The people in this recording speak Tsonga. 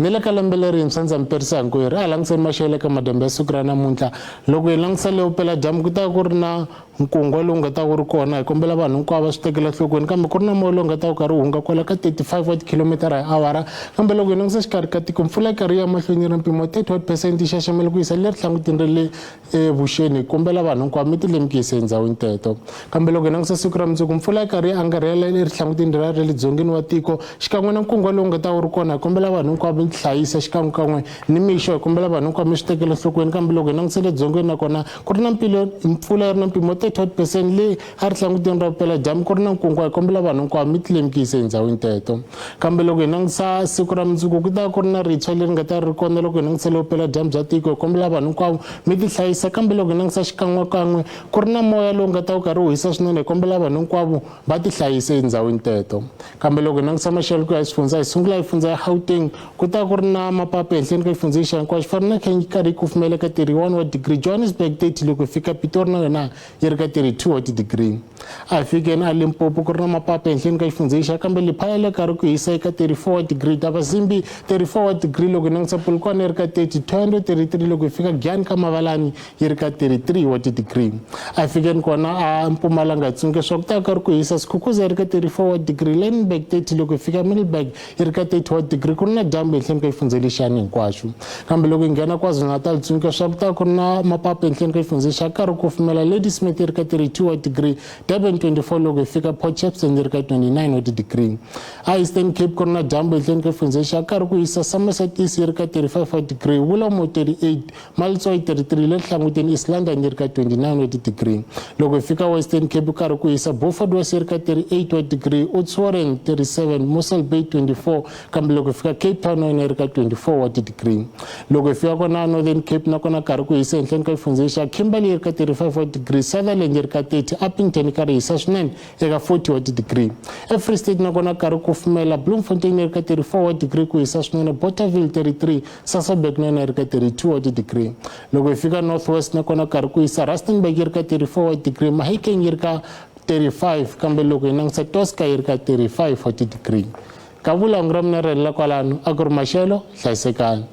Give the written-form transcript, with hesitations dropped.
Ni le ka lembe lerintshwa ndza mi perisa hinkwerhu. A hi langutiseni maxelo eka madyambu ya siku ra namuntlha. Loko hi langutisa le vupeladyambu ku ta va ku ri na nkungwa lowu nga ta wu ri kona. Hi kombela vanhu hinkwavo va swi tekela enhlokweni kambe ku ri na moya lowu nga ta wu karhi wu hunga kwala ka 35 wa tikhilomitara hi awara. Kambe loko hi langutisa xikarhi ka tiko mpfula yi karhi yi ya mahlweni yi ri mpimo wa 31 percent yi xaxamele ku yisa le rihlangutini ra le evuxeni. Hi kombela vanhu hinkwavo mi tilemukisa endhawini teto. Kambe loko hi langutisa siku ra mundzuku mpfula yi karhi yi angarhela erihlangutini ra le dzongeni wa tiko xikan'we na nkungwa lowu nga ta wu ri kona. Hi kombela vanhu hinkwavo mi tihlayisa xikan'wekan'we ni mixo. Hi kombela vanhu hinkwavo mi swi tekela enhlokweni. Kambe loko hi langutisa le dzongeni nakona ku ri na mpilo mpfula yi ri na mpimo 31 percent leyi a ri hlanguteni ra vupeladyambu ku ri na nkungwa. Hi kombela vanhu hinkwavo mi tilemukisa endhawini teto. Kambe loko hi langutisa siku ra mundzuku ku ta ku ri na ritshwa leri nga ta ri kona loko hi langutisa le vupeladyambu bya tiko. Hi kombela vanhu hinkwavo mi tihlayisa. Kambe loko hi langutisa xikan'wekan'we ku ri na moya lowu nga ta wu karhi wu hisa swinene. Hi kombela vanhu hinkwavo va tihlayise endhawini teto. Kambe loko hi langutisa maxelo ku ya hi swifundza, hi sungula hi fundza ya Gauteng, ku ta ku ri na mapapa ehenhleni ka xifundza xa hinkwaxo. Vereeniging yi karhi yi kufumela eka 31 wa degree, Johannesburg 30, loko hi fika Pitori na yona yi ri ka 32 wa ti-degree. A hi fikeni a Limpopo ku ri na mapapa ehenhleni ka xifundza xa, kambe Lephaya le karhi ku hisa eka 34 wa degree, Thabazimbi 34 wa degree, loko hi langutisa Polokwane yi ri ka 30, Thohoyandou 33, loko hi fika Giyani ka Mavalani yi ri ka 33 wa ti-degree. A hi fikeni kona a Mpumalanga hi tsundzuka leswaku ku ta ka ri ku hisa, Skukuza yi ri ka 34 wa degree, Lydenburg 30, loko hi fika Middelburg yi ri ka 30 wa degree, ku ri na dyambu ehenhleni ka xifundza lexiyani hinkwaxo. Kambe loko hi nghena KwaZulu-Natal hi tsundzuka leswaku ku ta ku ri na mapapa ehenhleni ka xifundza xa karhi ku kufumela, Ladysmith yi ri ka 32 wa degree, Durban 24, loko hi fika Port Shepstone yi ri ka 29 wa ti-degree. A Eastern Cape ku ri na dyambu ehenhleni ka xifundza xa karhi ku hisa, Somerset East yi ri ka 35 wa degree, Willowmore 38, Malitswai 33, le Nhlanguteni East London yi ri ka 29 wa ti-degree. Loko hi fika Western Cape ku karhi ku hisa, Beaufort West yi ri ka 38 wa degree, Oudtshoorn 37, Mossel Bay 24, kambe loko hi fika Cape Town na yona yi ri ka 24 wa ti-degree. Loko hi fika kona Northern Cape na kona karhi ku hisa ehenhleni ka xifundza xa Kimberley yi ri ka 35 wa degree, Sutherland yi ri ka 30, Upington yi karhi hisa swinene eka 40 wa ti-degree. EFree State na kona karhi ku kufumela, Bloemfontein yi ri ka 34 wa degree ku hisa swinene, Bothaville 33, Sasolburg na yona yi ri ka 32 wa ti-degree. Loko hi fika North West na kona karhi ku hisa, Rustenburg yi ri ka 34 wa degree, Mahikeng yi ri ka 35, kambe loko hi langutisa Tosca yi ri ka 35 wa ti-degree. Kavula hungu ra mina ri helela kwalano, a ku ri maxelo, hlayisekani.